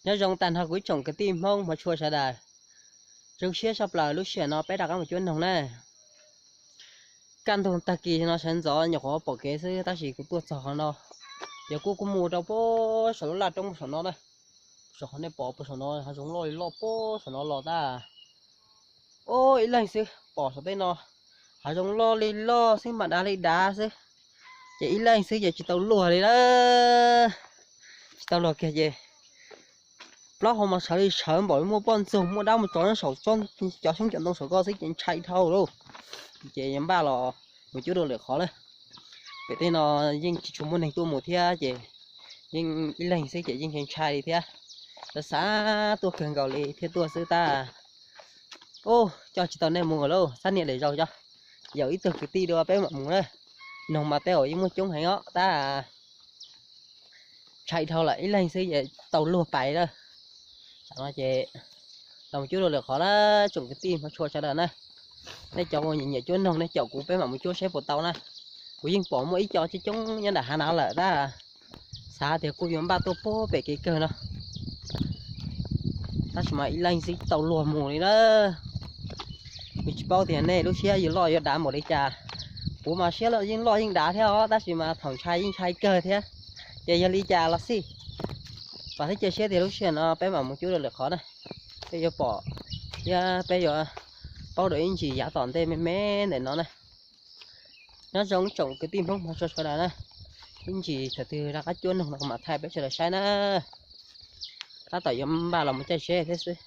Nyob zoo tag nrho kuv ib tsoom kwv tij Hmoob hmov tshua sawv daws. Zoo siab tshaj plaws lub sij hawm no peb rov qab mus cuab noog na. Kaj ntug tag kis no sawv ntxov nyuam qhuav pom kev xwb tab sis kuv tuaj txog qhov no, ces kuj kuj mus rau puag saum lub laj roob saum no na. Saum qhov nej pom puag saum no hav zoov loj li loj puag saum no los tag. Ub, ib leeg xwb pom saum tej no hav zoov loj li loj xwb mas dav li dav xwb. Ces ib leeg xwb ces tsis tau luag li na. Tsis tau luag kiag ces plaub hau mas sawv li sawv npaum li muaj poj ntxoog muaj dab mus tsov nyob saum cov xyoob cov ntoo saum ko xwb ces ntshai dhau lauj. Ces yuav npaj los mus cuab dua lwm qhov na. Pem tej no yeej tsis tshua muaj neeg tuaj mus thiab ces yeej ib leeg xwb ces yeej ntshai ntshai li thiab. Xav xav tuaj kawg nkaus li thiaj tuaj xwb tab. Ub, coj tsis tau nej mus lauj, xab niam daim zaug coj, yaum ib tug kwv tij dua peb mam mus na. Noog mas tej zaum yeej muaj coob heev os tab. Ntshai dhau lawm ib leeg xwb es tau luag pais lawm. Tam no ces los cuab dua lwm qhov na, tsoom kwv tij hmov tshua sawv daws na. Nej cov uas nyiam nyiam cuab noog nej caum kuv peb mam mus cuab seb puas tau na. Kuv yeej pom muaj ib co coob coob nyob nram hav no lawm tab. Xav tias kuj yuav npaj tuaj puag pem kev kawg no, tab sis mas ib leeg xwb tau luag mus li na. Kuv tsis paub tias nej lub siab yuav loj yuav dav npaum li cas. Kuv mas siab yeej loj yeej dav thiab os tab sis mas thaum ntshai yeej ntshai kawg thiab. Ces yog li cas los xij, vam thiab cia siab tias lub sij hawm no peb mam mus cuab dua lwm qhov na. Peb yuav pom thiab peb yuav paub dua ib ntsis yav tom ntej me me ntawm no na. Nyob zoo ib tsoom kwv tij Hmoob hmov tshua sawv daws na. Ib ntsis thaum twg rov qab cuab noog no kuv mam thaij peb sawv daws saib na. Tab tom yuav npaj los mus caij tsheb thiab xwb.